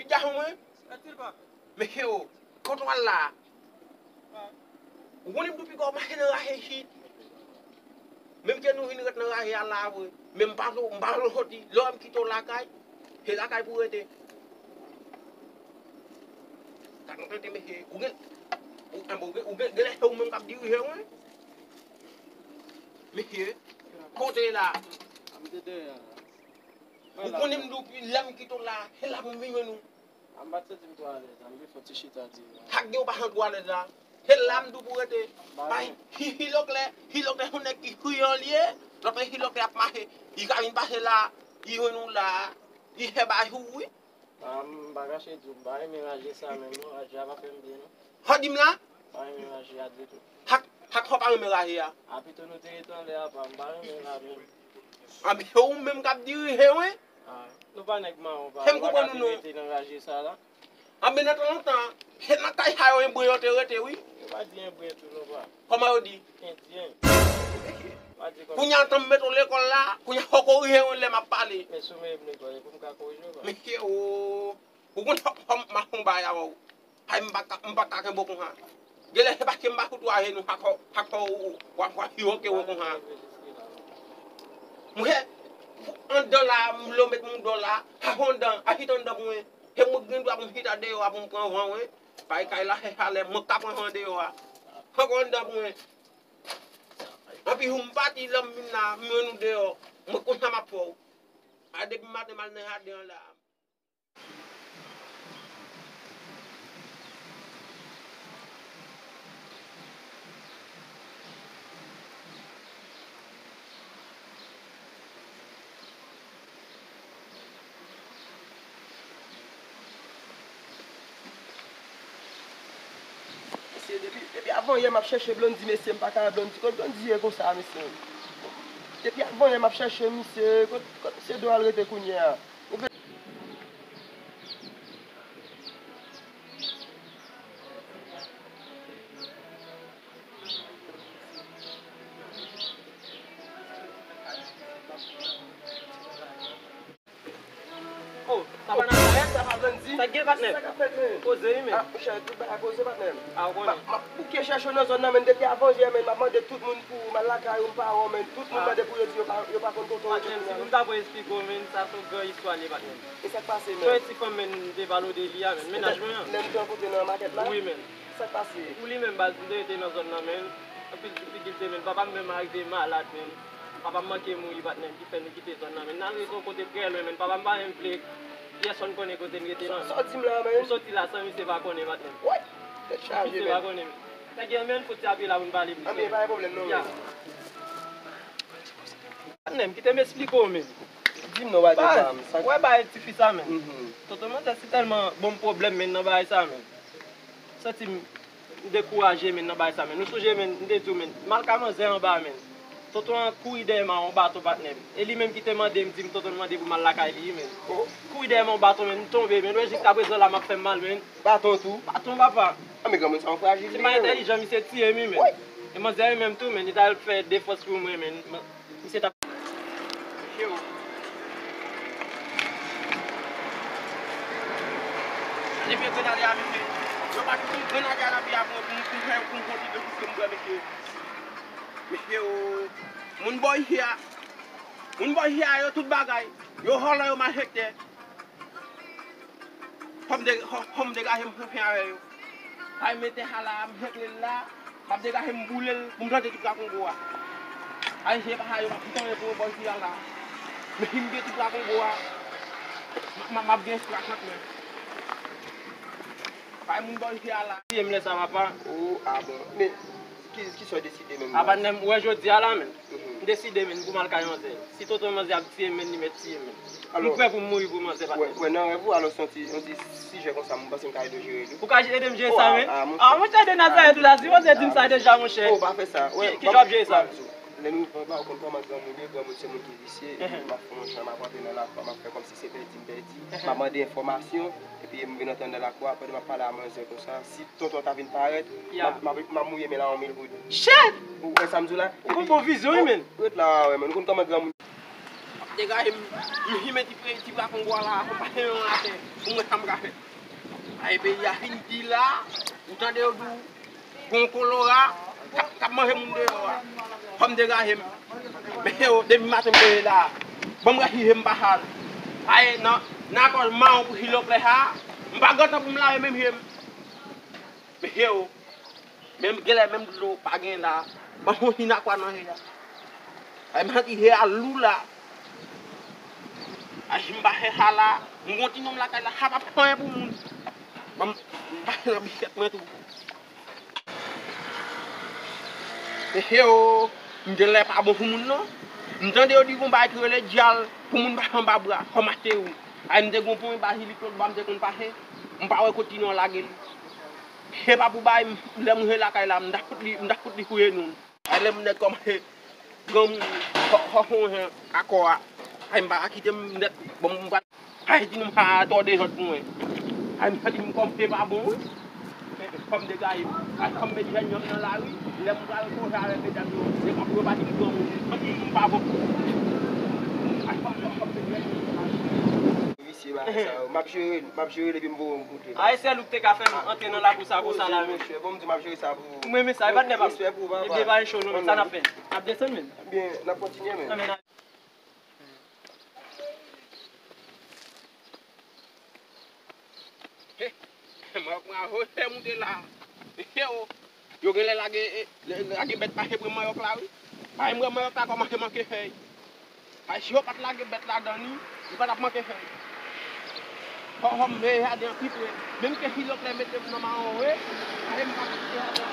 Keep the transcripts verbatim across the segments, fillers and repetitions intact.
Gason mwen. Mesye o, kote w al la? Ou konnen m tou piga w mache nan raje isit. Menm ke nou vin ret nan raje a la vre. Men m pa vle, m pa vle w soti. Lè w wè m kite w lakay, se lakay pou w rete. Gad yon tenten mesye. Ou gen, ou, ou gen, ou gen, genlè se ou menm k ap dirije w, wi. Mesye, kote la? Ou konnen m di w pi lè m kite w la, se la pou m vin jwenn ou. A, m pa t santi m twò alèz la, m vin fè yon ti chita di. Sa k gen ou pa santi w alèz la? Se la m di w pou rete. Bay, hi, hi lòk lè, hi lòk lè se yon nèg ki kriyan li ye, lòt lè hi lòk lè ap mache, li ka vin pase la, li jwenn ou la, li fè bagay sou ou wi. A, m pa kache di w, m pa renmen raje sa menm non, raje a pa fè m byen non. Sa w di m la? M pa renmen raje a ditou. Sa k, sa k fè w pa renmen raje a? A pito nou te rete anlè a pa, m pa renmen la menm. A, men se ou menm k ap dirije wi. A, nou pa nèg mawon pa, nou pa ka vin rete nan raje sa la. A, men nan tan lontan, se nan kay sa yo enbren yo te rete wi. Yo pa di enbren tou non pa. Kòman yo di? Endyen. Pa di kòman. Kounye a tan m mete w lekòl la, kounye a fò w korije yon lè m ap pale. Men si w mete m lekòl, e pou m ka korije w pa. Mesye o, ou konn fò, fò m ap fè yon bagay avè w. Ay, m pa ka, m pa ka kenbe w konsa. Genlè se paske m pa fout w ajenou, sa k fè, sa k fè w, w ap, w ap siwoke w konsa. Mwen, anndan la, m vle w met m dò la, sa fè anndan, achite anndan pou mwen. Se mwen ki gen dwa pou m chita deyò a pou m pran van, wi. Bay kay la fè chalè, mwen k ka pran van deyò a. Fè w anndan pou mwen. Anpi jou m pati, lè m vin la, m jwenn ou deyò. Mwen konn sa m ap fè w. A depi maten m al nan jaden an la. Mesye, depi, depi avan yè m ap chèche Blondy, mesye, m pa ka wè Blondy. Kot Blondy ye konsa, mesye? Depi avan yè m ap chèche misye, kot, kot misye dwe al rete kounye a? Oh, sa pa Nazareth? Sa pa Blondy? Sa k gen, patnè? Sa k ap fèt, men? Poze wi, men. Ah, monchè, tout bagay poze, patnè. Ah, ou konnen. M ap bouke chèche w nan zòn nan, men, depi avan yè, men, m ap mande tout moun pou ou, m al lakay ou, m pa wè w, men, tout moun mande pou yo di yo pa, yo pa konn tonton yo. Patnè, si m ta pral esplike w, men, sa se yon gran istwa li ye, patnè. E sa k pase, men? Se yon ti fanm, men, m te pale w de li a, men, mennaj mwen an. Lè n te rankontre nan makèt la? Wi, men. Sa k pase? Pou li menm, baz, m te rete nan zòn nan, men. Anpil difikilte, men. Papa m menm arive malad, men. Papa m manke mouri, patnè, ki fè nou kite zòn nan, men. N al rete yon kote trè lwen, men. Papa m pa menm vle pèsonn konnen kote n rete, non. Sa w di m la, men? M soti la san misye pa konnen, patnè. What? Tèt chaje, men. Misye pa konnen, men. Nèg yo, men, fout se apye la pou n pale plis, men. Anben, pa gen pwoblèm, non, men. Patnè m, kite m esplike w, men. Di m non, pa gen pwoblèm. Wè bagay tifi sa, men. Tonton manzè, se tèlman ban m pwoblèm, men, nan bagay sa, men. Santi m dekouraje, men, nan bagay sa, men. Ou sonje, men, m te di w, men, m al ka manzè anba, men. Tonton an kouri dèyè m a yon baton, patnè m. E li menm ki te mande m, di m tonton l mande pou m al lakay li, men. Kouri dèyè m a yon baton, men, m tonbe, men. Wè jiskaprezan la m ap fè m mal, men. Baton tou? Baton, papa. Ah, men granmoun sa yon frajil li ye, wi. Se pa entèlijan, misye tiye m, wi, men. E manzè li menm tou, men, li t al fè defans pou mwen, men. Misye t ap Yo. Gade vye grenadye a, mesye. Yo pa t pran grenadye a nan pye a pou, pou, pou fè, pou m konti de pou m bwè, mesye. Mesye, o. Moun bò isit a. Moun bò isit a, yo tout bagay. Yo vòlò, yo malfektè. Fò m de-, fò, fò m degaje m fè avè yo. Ay, mete sa la, m jete l la, m ap degaje m boule l pou m plante tout Grakongo a. Ay, se pa sa yo m ap foutan yo pou yo bò isit a la. Men si m gen tout Grakongo a, m, m, m ap gen espas nan men. Bay moun bò isit a la. Tiye m lè sa, papa. O, a bon. Men, Ki, kisa w deside menm? A, patnè m, ou wè jodi a la, men. M deside, men, pou m al kay manzè. Si tonton manzè ap tiye m, men, li mèt tiye m, men. M prè pou m mouri pou manzè, patnè m. Wè, wè, nan rèv ou, alò, se yon ti, yon ti sijè konsa, m panse m ka ede w jere li. Ou ka ede m jere sa, men? A, monchè, de Nazarèt ou la, si w te di m sa deja, monchè. O, pa fè sa. Ki, kijan w ap jere sa? Lè nou vivan, ou konn kòman granmoun ye, granmoun se moun ki visye, epi m ap fè yon jan, m ap antre nan lakou a, m ap fè kòmsi se pèdi m pèdi, m ap mande enfòmasyon, epi m vin antre anndan lakou a, pandan m ap pale a manzè konsa, si tonton ta vin parèt, m ap, m ap, m ap mouye men l a yon mil goud. Shit! Ou wè sa m di w la? Ou gon bon vizyon, wi, men. Ret la, wè, men. Ou konn kòman granmoun. Degaje m, m simen ti pre-, ti bra kongo a la, fò m pase yon atè pou m wè sa m ka fè. Ay, peyi a fin di la, ou tande yo di w, gon kolora k ap, k ap manje moun deyò a. Fò m degaje m. Mesye yo, depi maten m leve la, ban m resize m pa sal. Ay, nan, nan akòz mawon pou silòklè sa, m pa gentan pou m lave menm je m. Mesye yo, menm genlè menm dlo pa gen la, ban m yon ti nakwa nan je a. Ay, m santi je a lou la. Ay, si m pa fè sa la, m gon ti nonm lakay la, sa p ap fè anyen pou moun. Ban m, m pase nan bichèt mwen tou. Mesye yo, m genlè pa bon pou moun non. M tande yo di gon bagay ki rele dyal pou moun pase anba bra, fò m achte youn. Ay, m te gon ponyèt bazilik lòt bò a m te konn pase, m pa wè kote ti nonm lage li. Se pa pou bay, m, lè m rive lakay la, m ta fout li, m ta fout li fouye nou. Ay, lè m nèt kòmanse granmoun, fò, fò fè yon jan akò a. Ay, m pa ka kite m nèt, bon, m pa, ay, di nou m pa twò dezòd pou mwen. Ay, m santi m kòm se pa bon, wi. Fò m degaje m. Ay, fò m met jèn yo nan lari. Lè m pral koze avèk medam yo, se kòm yo pa di m granmoun. M santi m pa bon. Ay, fò m, fò m met jèn yo nan lari. Visye bagay sa yo. M ap jere l, m ap jere l epi m voye yon kout. A, e sèl ou k te ka fè m antre nan lakou sa konsa la, men. Monchè, bon, m di m ap jere sa pou ou. M renmen sa, e patnè pa m. Respè pou ou, papa. Ebyen, pa gen cho non, men sa n ap fè? N ap desann, men. Ebyen, n ap kontinye, men. Anmèn. He, mwen, mwen, mwen, fè moute la. He, o. Yo genlè lage, e, lage bèt pase pran manyòk la, wi. Paske m wè manyòk la kòmanse manke fèy. Paske si yo pa t lage bèt ladan li, li pa t ap manke fèy. Fò, fò m veye jaden an pi pre. Menm ke silòklè mete m nan mawon vre, paske m pa ka kite jaden an.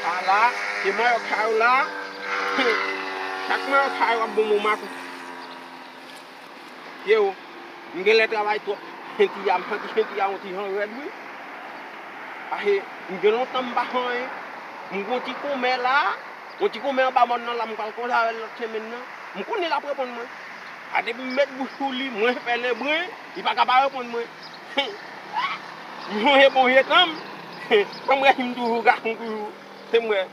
A la, se manyòk sa yo la. Chak manyòk sa yo ap bon moman tou. Yo, m genlè travay twòp. Senti a, m santi senti a yon ti jan rèd, wi. Paske m gen lontan m pa fè anyen. M gon ti konmè la, yon ti konmè anba mòn nan la, m pral koze avè l lòt semèn nan. M konnen l ap reponn mwen. A, depi m met bouch sou li, mwen fè lebren, li pa ka pa reponn mwen. M sonje bon vye tan m. Kòm rèsi m toujou gason toujou. Se mwen.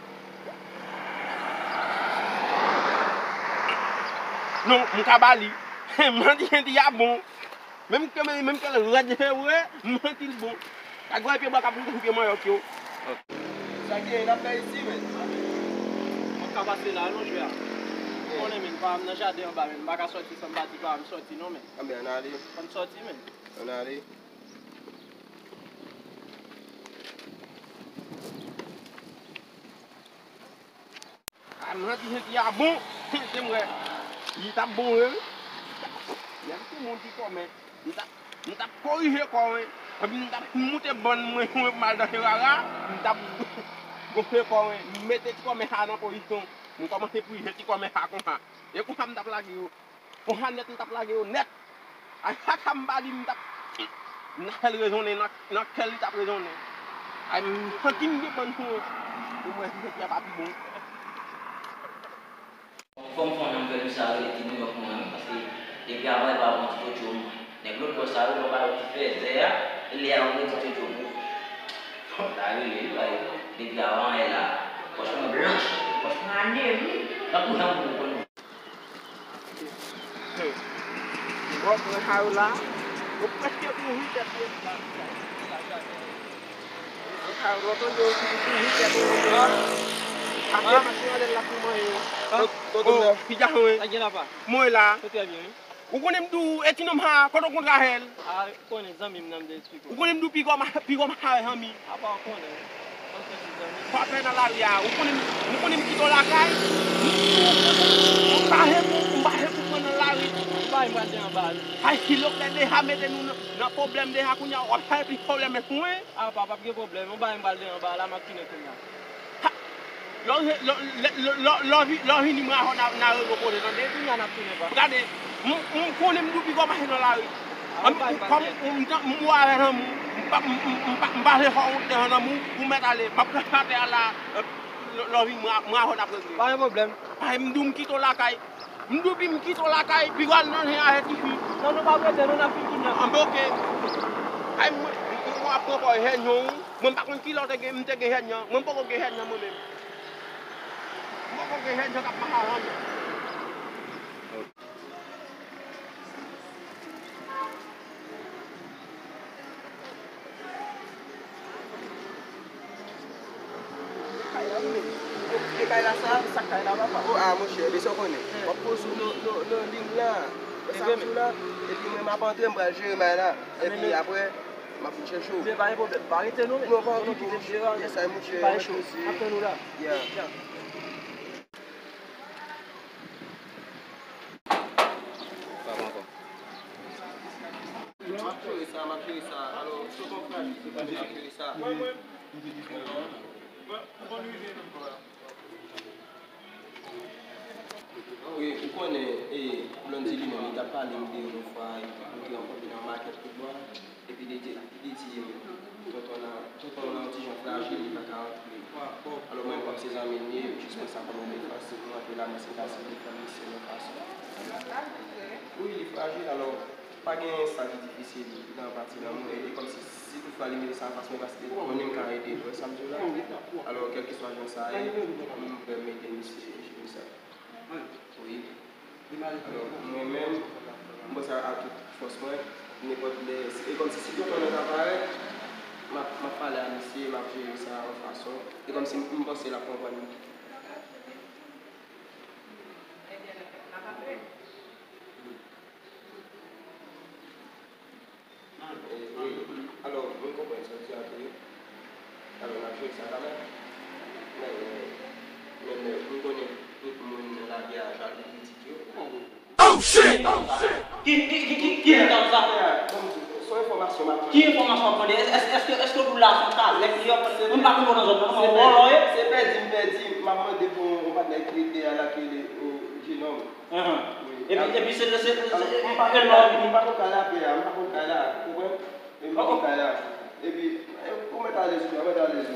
Non, m ka ba li. M santi senti a bon. Menm ke, menm ke l rèd se vre, m santi l bon. Sa gen pye bwa k ap moute sou pye manyòk yo. Sa gen, n ap fè isi, men. Mwen ka pase la, non, jwe a. Ou konnen, men, pa m nan jaden anba, men. M pa ka sòti san m pa di pa m sòti, non, men. Anben, ann ale. Ann sòti, men. Ann ale. A, m santi senti a bon. Se vre. Li t ap bon vre, wi. Nèg tou moun ki kòmè. M t ap, m t ap korije kò mwen. Epi m t ap moute bann mwen, mwen m al danse rara. M t ap gonfle kò mwen. M mete ti kòmè sa nan pozisyon. M kòmanse priye ti kòmè sa konsa. E konsa m t ap lage yo. Konsa nèt, m t ap lage yo nèt. Ay, sa k sa m pa di, m t ap, m t ap fè l rezonnen nan, nan kè l, li t ap rezonnen. Ay, m santi m gen bann sou mwen. Pou mwen, si se Pyè pa pi bon. Fò m fè yon nonm fè nou sa rele ti Nouyòk mwen, wi, paske depi avan, e pa bon ti tchotcho m. Nèg lòt bò sa yo, lè w pale ti fèzè a, e lè a ou rele ti tchotcho pou. Fò m ta rele, wi, paske depi avan, e la. Pòch mwen blanch, pòch mwen a nèg, wi. Tankou jan m konn Bon, pran sa yo la, yo prèske kouvri tèt yo. Pran sa yo, lòt yo kouvri tèt yo. Ap gen machin anlè l la pou manje yo. Tonton Nèf. Ki djaz ou ye? Mwen la. Ou konnen m di w, e ti nonm sa, kote w kontre avè l? A, ou konnen zanmi m nan m te esplike w. Ou konnen m di w pigòm, pigòm sa zanmi. Apa w konnen. Mwen se ti zanmi. Patnè nan lari a, ou konnen m, ou konnen m kite w lakay? M di w, m pa renmen w, m pa renmen w pran nan lari. Ou pa m pral devan anba a wi. Ay, silòklè deja mete nou nan, nan pwoblèm deja, kounye a w ap fè plis pwoblèm pou mwen. Apa, p ap gen pwoblèm, ou pa m pral devan anba a la, m ap tounen kounye a. Ha! Lè w, lè, lè, lè, lè, lè, lè w vi-, lè w vini, mwen avè w n a, n a regle koze, tande? Kounye a n ap tounen, pa. Gade, m, m konnen m di w pigòm mache nan lari. A, m, ou pa, ou pa m, m, m, m wè avè zanmi w. M pa, m, m, m pa, m pa vle fè w wont devan zanmi w, ou mèt ale. M ap pran atè a la, lè, lè w vini, mwen, mwen avè w n ap regle. Pa gen pwoblèm. Ay, m di w m kite w lakay. M di w pi m kite w lakay, pi w al nan zen avè tifi. Non, nou p ap rete, non, n ap fin kidnape. Anben, oke. Ay, mwen, W ap pran kò hènyan w. Mwen m pa konn kilè w te gen, m te gen hènyan. Mwen m poko gen hènyan mwen menm. M poko gen hènyan k ap mache avè m. Kay la, wi, men. Yo kite kay la sa, sa k kay la, papa. Oh, ah, monchè, men sa w konnen. W ap poze w nan, nan, nan liy la. Wè sa m di w la? Epi mwen, m ap antre, m pral jere may la. Epi apre, m ap vin chèche w. Men pa gen pwoblèm, pa rete non, men. Non, pa gen pwoblèm. Kite m jere a, men. Yes, ay, monchè, pa gen chans. M ap tann ou la. Yeah. Yeah. Pa pran ankò. M ap jere sa, m ap jere sa. Alò, se bon frè, se bon, m ap jere sa. Wi, ou konnen, e, Blondy li menm, li t ap pale m de yon fwa, li te rankontre nan makèt Koutbwa. Epi li di, li di, tonton nan, tonton nan yon ti jan frajil, li pa ka antre. Alò, mwen menm kòm se zanmi l ye, jis mwen sa kòm yon defans, mwen antre la, mwen se fasilite fanmi se yon fason. Wi, li frajil, alò, pa gen sa ki difisil nan pati lanmou, e, e kòmsi, si toutfwa li mete sa anfas mwen, paske li konnen m ka ede l, ou wè sa m di w la? Alò, kèlkeswa jan sa ye, m prè m ede misye, e jere sa. Wi. Alò, mwen menm, m pran sa ak tout fòs mwen, nenpòt lè, e kòmsi si tonton nan ka parèt, m ap, m ap pale a misye, m ap jere sa yon fason, e kòmsi m, m panse l ap konprann. E, e, alò, mwen konprann sa w di a tou. Alò, n ap jere sa kanmenm. Men, men, men, mwen konnen tout moun nan lari a jan li kritike yo. Oh, shit! Oh, shit! Ki, ki, ki, ki, ki moun k ap sa? Bon, se yon enfòmasyon m ap mande. Ki enfòmasyon w ap mande? Èske, èske, èske w di w la se yon kazèk li ye? Mwen pa konn nan zòn nan, kòman w ye? Se pèdi m pèdi, m ap mande pou yon patnè ki rete a la ki rele, o, jenòm. Ahan. Wi. Epi, epi se, se, se, se, m pa konn kay la, m pa konn kay la, pè a, m pa konn kay la, ou konprann? M pa konn kay la. Epi, e, ou mèt alèz, ou mèt alèz,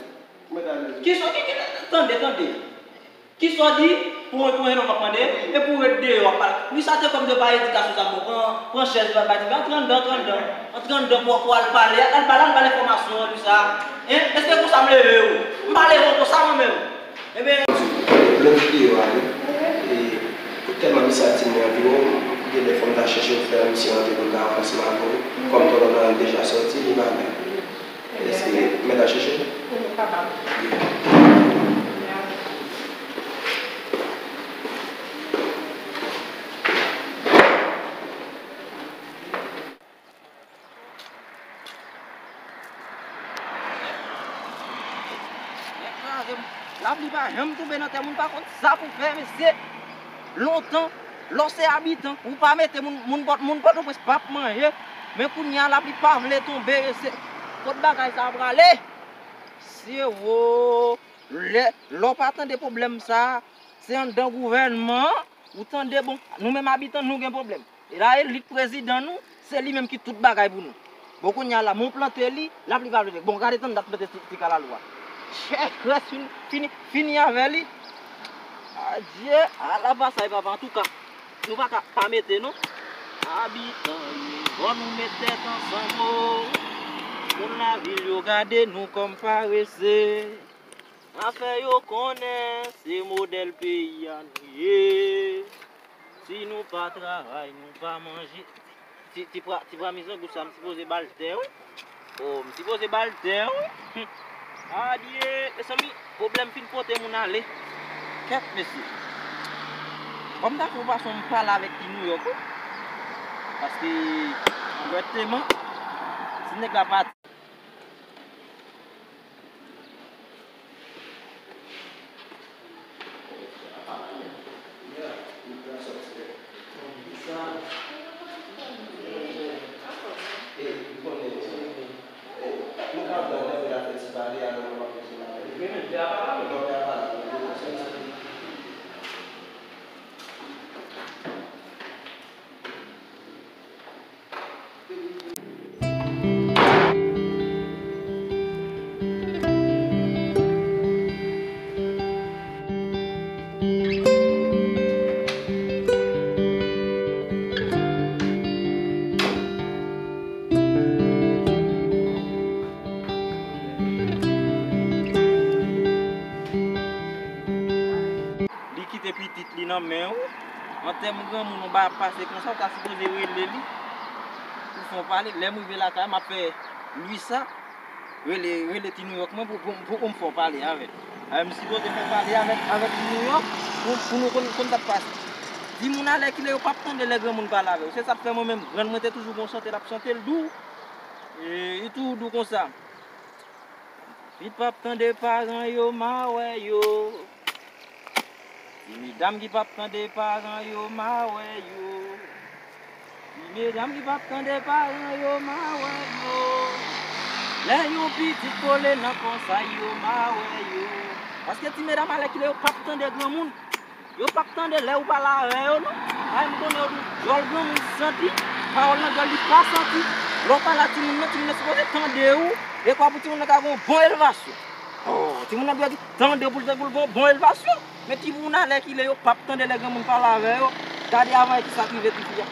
ou mèt alèz. Kisa, ki, ki, tande, tande. Kisa w di pou, pou yon nonm ap mande, epi w ret deyò ap pale. Wi, sa te kòm de pa edikasyon sa, bon, pran, pran chèz, ba, ba, di, antre anndan, antre anndan. Antre anndan pou, pou al pale, al pale, al pale enfòmasyon an, wi sa. Hein? Èske konsa m leve w? M pa leve w konsa, mwen menm. Ebyen. Lòt videyo a, wi. E, tèlman misye ap di m li anvi wè w, gen de fwa m ta chèche fè misye rantre pou m ta avanse m avè w. Kòm tonton nan deja sòti, li pa la. Èske mèt al chèche l? Ou kapab. Nèg kraze m. Lapli pa janm tonbe nan tè moun pa konn sa pou fè, mesye. Lontan, lè w se abitan, ou pa mete moun, moun Pòt, moun Pòtoprens p ap manje. Men kounye a, lapli pa vle tonbe, mesye. Kot bagay sa a prale? Se wo, lè, lè w pa tande pwoblèm sa a, se anndan gouvènman an, ou tande, bon, nou menm abitan, nou gen pwoblèm. E la elit prezidan nou, se li menm ki tout bagay pou nou. Bon, kounye a la, men w plante li, lapli pa vle. Bon, gade tann dat plante ti, ti kalalou a. Chèkrès fin, fini, fini avè li. Adye, ala pasay papa, antouka, nou pa ka pa mete non. Abitan yo, fò nou met tèt ansanm o. Moun lavil yo gade nou kòm parese. Afè yo konnen se modèl peyi a nou ye. Si nou pa travay, nou pa manje. Ti, ti pra, ti pramizan gou sa, m sipoze ba l tè, wi. O, m sipoze ba l tè, wi. Adye, mezanmi, pwoblèm fin pote moun ale. Kèt, mesye. Bon, m ta fè yon fason m pale avèk ti Nouyòk, wi. Paske, ouvèteman, si nèg la pati. pitit li nan men w. An tèm granmoun, yon bagay ap pase konsa, ou ta sipoze rele li pou fè yon pale. Lè m rive lakay, m ap fè Luisa rele, rele Ti Nouyòk mwen pou, pou, pou, pou m fè yon pale avè l. A, m sipoze fè pale avèk, avèk Ti Nouyòk pou, pou nou konn, konn sa k pase. Timoun alèkile yo p ap tande lè granmoun pale avè yo. Se sa k fè mwen menm, grann mwen te toujou gon chante l ap chante l dou. E, li toujou dou konsa. Pitit p ap tande paran yo mawè yo. Ti medam ki p ap tande paran yo mawè yo. Ti medam ki p ap tande paran yo mawè yo. Lè yon pitit kole nan konsèy yo mawè yo. Paske ti medam alèkile yo p ap tande granmoun. Yo p ap tande lè ou pale avè yo non. Ay, m konnen yo di djòl granmoun santi, pawòl nan djòl li pa santi. Lè w pale a timoun nan, timoun nan sipoze tande ou, dekwa pou timoun nan ka gen yon bon elevasyon. Oh, timoun nan dwe tande pou l, pou l gen yon bon elevasyon. Men timoun alèkile yo p ap tande lè granmoun pale avè yo. Gade avan e kisa k rive tifi a.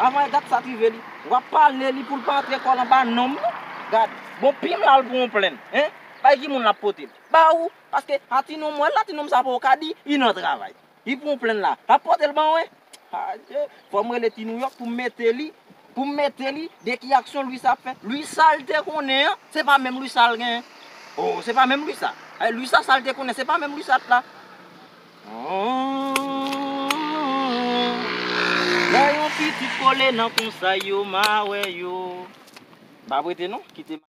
Avan e gad sa k rive li. W ap pale li pou l pa antre kò l anba nonm non. Gad, bon pim la l pran yon plenn. Hein? Bay ki moun l ap pote l? Ba ou. Paske a ti nonm w wè l la, ti nonm sa poko ka di, li nan travay. Li pran yon plenn la. L ap pote l ban mwen. Adye. Fò m rele Ti Nouyòk pou m mete li, pou m mete li de ki aksyon Luisa ap fè. Luisa l te konnen an, se pa menm Luisa l genyen. Oh, se pa menm Luisa. Ay, Luisa sa l te konnen, se pa menm Luisa l la. Oh, lè yon pitit kole nan konsèy yo mawè yo. Pa prete non, kite m.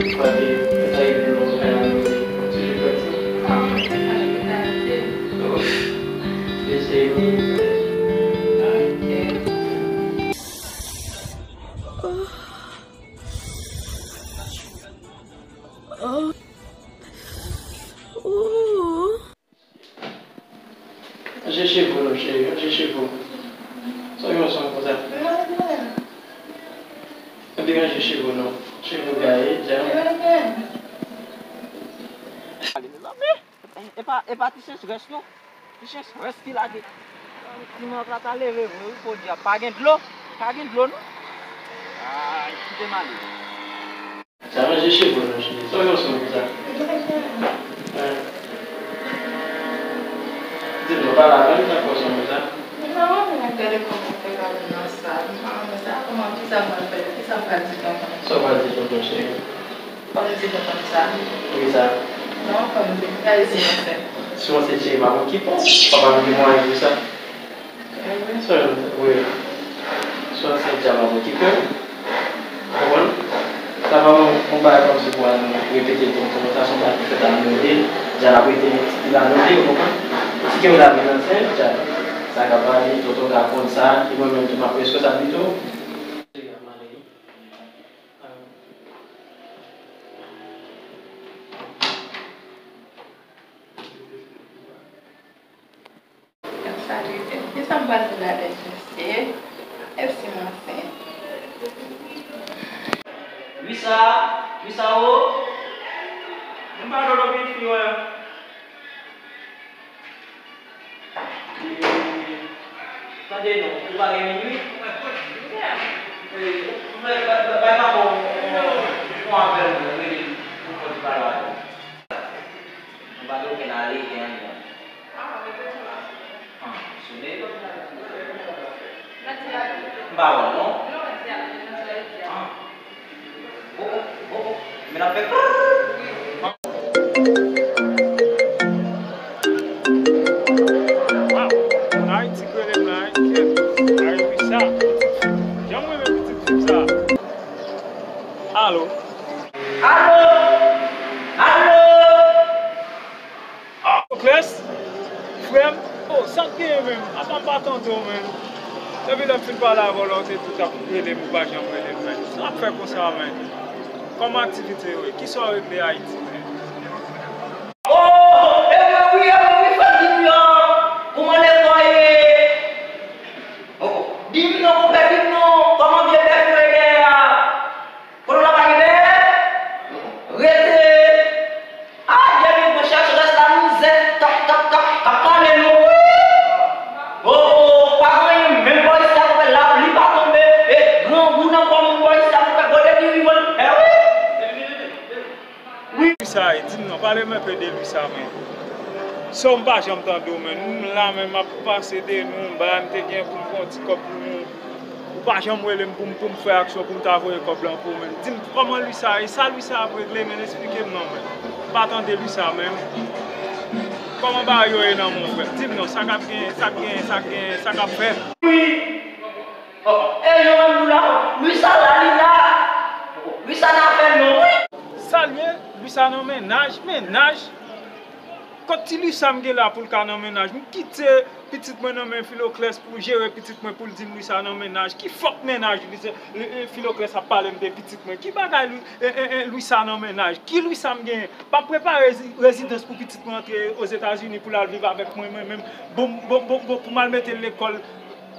Ranje cheve w non, cheri, ranje cheve w. Sa w gen w sanble konsa? Epi ranje cheve w non. Cheve w gaye, dja. Ale, mezanmi. E pa, e pa ti sechrès non. Ti sechrès ki lage. Ti mòt la ta leve vre, wi, podyab. Pa gen dlo. Pa gen dlo non. Ay, kite m ale. Sa ranje cheve w non, cheri. Sa w gen w sanble konsa? Di m non, pale avè m, sa fè w sanble konsa? M pa renmen gade kòman w fè gade m nan sa. M pa renmen sa. Kòman, kisa m pral fè? Kisa m pral di tonton? Sa w pral di tonton, cheri? Fò m di tonton sa. Poukisa? Non, fò m di l. Gade si m ansent. Si w ansent, cheri, m ap okipe w. Papa m gen mwayen pou sa. Sè, wi. Sè, se djab ap okipe w. Ou konprann? Sa pa yon, yon bagay kòmsi pou al repete l konsa, sa se yon bagay ki fèt a note. Djab ap rete ti la note, ou konprann? Si ke w la vin ansent, djab. Sa ka pale, tonton ka konn sa, e mwen menm tou m ap reskonsab li tou. Ap salye tèt. Kisa m pral di la tèt mesye? Èske m ansent? Luisa, Luisa o. M pa dolo vin fi wè. Tande non, ou pa gen minwi? Bay papa w yon apèl, rele l pou l pale avè w. Nou pa gen okenn ale, gen anyen. Ah, sone. M pa wè l non. Ah. Oh, oh, oh, oh. Men l ap fè. Waw, Ayiti k rele m la, wi. Ay, wi, sa, pitit fi. Jan m renmen pitit fi sa. Alo. Alo! Alo! Ah, Sokles, frè m, oh, sa k genyen menm? Apa m pa tande w menm? Depi lè m fin pale avè w la, w te di w t ap rele m, ou pa janm rele m menm. Sa w ap fè konsa menm? Kòman aktivite yo ye? Kisa w regle Ayiti menm? Oh, e mwen wi, e mwen wi, frè m Junior. Kòman lekòl ye? Oh, oh. Di m non, konpè, di m non. Kòman vye bèf yo ye dèyè a? Kote w la pa gen bèf? Rete. Ah, depi mwen chèche rès la mizè k ap, k ap, k ap, k ap pale nou. Oh, oh, pa gen anyen menm bò isi a, konpè, lapli pa tonbe. E grangou nan kò moun bò isi a, konpè, gode dirivan. Eh wi. Wi. Luisa, di m non, pale m enpe de Luisa, men. Sa w m pa janm tande w, men. M la, men, m ap Pase de nou, m ba, m te gen pou m pran ti kòb pou nou. Ou pa janm rele m pou m, pou m fè aksyon, pou m ta voye kòb lan pou ou menm. Di m kòman Luisa ye, sa Luisa ap regle, men eksplike m non, men. M pa tande Luisa menm. Kòman bagay yo ye nan men w, frè m? Di m non, sa k ap gen, sa k gen, sa k gen, sa k ap fèt? Wi. Oh, e yo menm nou la, Luisa la, li la. Luisa nan afè non, wi. Sa l ye? Luisa nan mennaj, mennaj. Kot ti Luisa m gen la pou l ka nan mennaj? M kite pitit mwen nan men Filoclès pou jere pitit mwen, pou l di m Luisa nan mennaj. Ki fòk mennaj Luisa, e, e, Filoclès ap pale m de pitit mwen? Ki bagay Lwi-, e, e, e, Luisa nan mennaj? Ki Luisa m genyen? M ap prepare rezi-, rezidans pou pitit mwen antre Ozetazini pou l al viv avèk mwen, mwen menm. Bon, bon, bon, bon, pou m al mete l lekòl.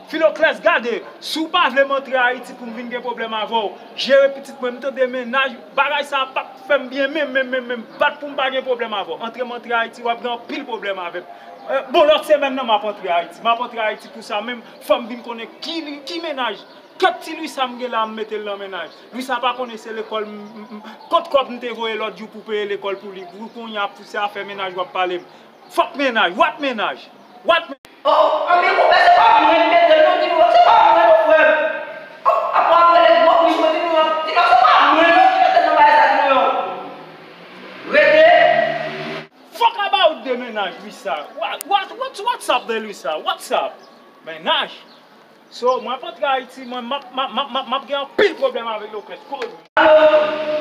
Filoclès, gade, si w pa vle m antre Ayiti pou m vin gen pwoblèm avè w, jere pitit mwen, m tande mennaj, bagay sa a p ap fè m byen menm, menm, menm, menm. Bat pou m pa gen pwoblèm avè w. Antre m antre Ayiti, w ap gen anpil pwoblèm avè m. Eh, bon, lòt semèn nan, m ap antre Ayiti. M ap antre Ayiti pou sa menm, fò m vin konnen ki, ki mennaj. Kèk ti Luisa m gen la, m mete l nan mennaj. Luisa pa konnen se lekòl, m, m, m, kot kòb m te voye lòt jou pou peye lekòl pou li. Pou kounye a, pou se afè mennaj w ap pale m. Fòk mennaj, what mennaj? What men- Oh, anben konpè, se pa mwen ki mete l non, di nou, se pa mwen non, frè m. Oh, apre w ap rele gwo bouch mwen, di nou, di nou, se pa mwen non ki mete l nan bagay sa, di nou. Rete. Fòk aba ou de mennaj, Luisa. What, what, what, what's up de Luisa? What's up? Mennaj. So, mwen ap antre Ayiti, mwen, m ap, m ap, m ap, m ap, m ap gen anpil pwoblèm avèk Lokes. Koz. Alo?